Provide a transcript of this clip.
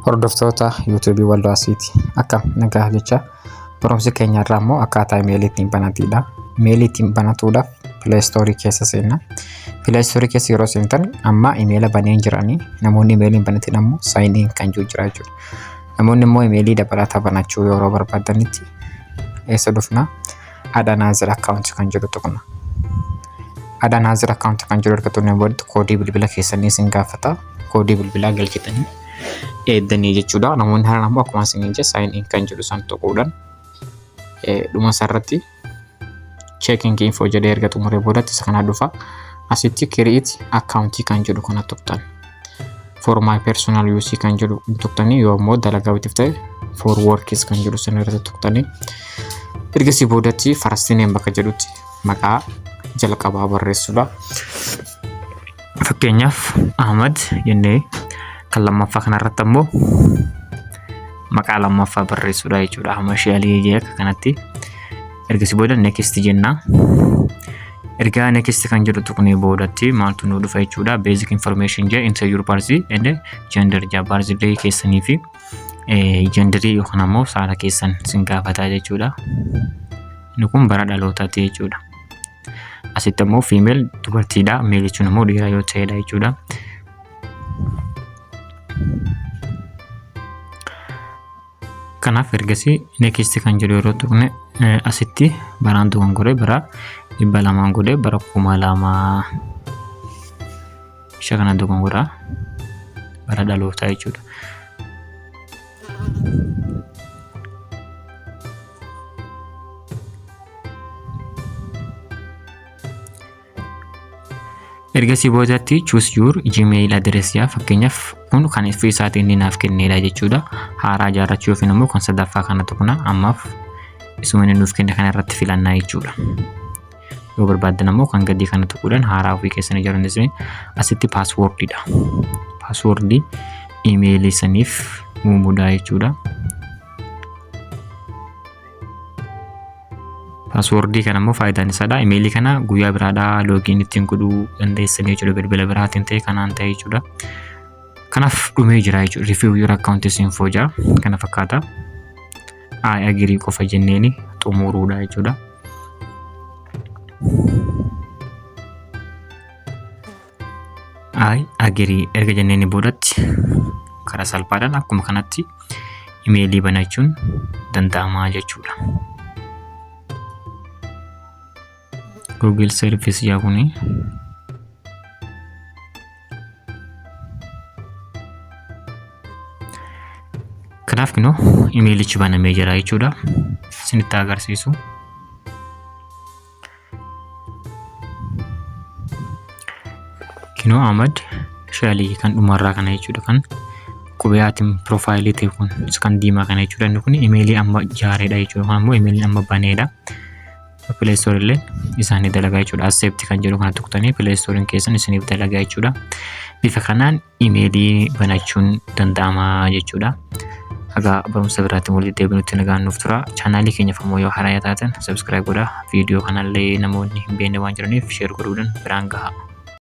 Hordoftoota yuutuubii Walloo Asiiti. Akkam nagaa jecha barumsi keenya irraa immoo akkaataa imeelii ittiin banatidha. Imeelii ittiin banatuudhaaf pileestoorii keessa seenna. Pileestoorii keessa yeroo seentan amma imeela banee hin jiranii namoonni imeelii hin banatin ammoo saayin in kan jiru jira jechuudha. Namoonni immoo imeelii dabalataa banachuu yeroo barbaadanitti eessa dhufna? Add another account kan jedhu tuqna. Add another account kan jedhu erga tuqnee booddee koodii bilbila keessanii isin gaafata. Koodii bilbilaa galchitanii eeddanii jechuudha. Namoonni haaraan ammoo akkuma isin jedhe sign in kan jedhu san tuquudhaan dhuma isaarratti checking info jedhee erga xumuree boodatti isa kana dhufa. Asitti create account kan jedhu kana tuqxan. For my personal use kan jedhu tuqxanii yoo immoo dalagaa witiif ta'e for works kan jedhu sana irratti tuqxanii ergasii boodatti first name bakka jedhutti maqaa jalqabaa barreessuudha. Fakkeenyaaf Ahmad jennee kan lammaffaa kanarratti ammoo maqaa lammaffaa barreessuudha jechuudha. Ahmad Shaalii jee akka kanatti. Ergasii booda next jenna. Ergaa next kan jedhu tuqnee boodatti maaltu nu dhufa jechuudha. Basic information jee enter your birth and gender jaa birth day keessanii fi genderii yookaan ammoo saala keessan sin gaafataa jechuudha. Inni kun bara dhalootaati jechuudha. Asitti ammoo female dubartiidha. Male jechuun ammoo dhiira yoo ta'edha jechuudha. Kanaaf ergasii next kan jedhu yeroo tuqne asitti baraan dogongoree bara 200 godhee bara 2000 isa kana dogongoraa bara dhalootaa jechuudha. Ergasii boodatti choose your gmail address yaa fakkeenyaaf kun kan ofii isaatiin inni naaf kenneedha jechuudha. Haaraa ijaarrachuu yookiin immoo kan sadaffaa kana tuqna ammaaf isuma inni nuuf kenne kana irratti filannaa jechuudha. Yoo barbaaddan ammoo kan gadii kana tuquudhaan haaraa ofii keessan ijaaruu dandeessu. Asitti paaswoordiidha. Paaswoordii imeelii saniif uumuudha jechuudha. Paaswoordii kana immoo faayidaan isaadha. Imeelii kana guyyaa biraadhaa loogiin ittiin godhuu dandeessanii jechuudha. Bilbila biraatiin ta'e kanaan ta'e jechuudha. Kanaaf dhumee jira jechuudha. Review your account info jaa kana fakkaata. I agree qofa jenneeni xumuruudha jechuudha. I agree erga jenneeni boodatti karaa salphaadhaan akkuma kanatti imeelii banachuun danda'amaa jechuudha. Google Service yaa kuni. Kanaaf kunoo imeelichi banamee jira jechuudha. Isinitti agarsiisu. Kinoo Ahmad Shaalii kan dhumarraa kana jechuudha kan qubee aatiin piroofaayilii ta'e kun kan diimaa kana jechuudha. Inni kun imeelii amma ijaareedha jechuudha. Kun ammoo imeelii amma baneedha. Play Store illee isaanii dalagaa jechuudha. Accept kan jedhu kana tuqxanii Play Store keessan isiniif dalagaa jechuudha. Bifa kanaan imeelii banachuun danda'ama jechuudha. Haga barumsa biraatiin walitti deebinutti nagaan nuuf tura. Chaanaalii keenyaaf ammoo yoo haaraa taatan subscribe godhaa. Viidiyoo kanallee namoonni hin beekne waan jiraniif share godhuudhaan biraan gahaa.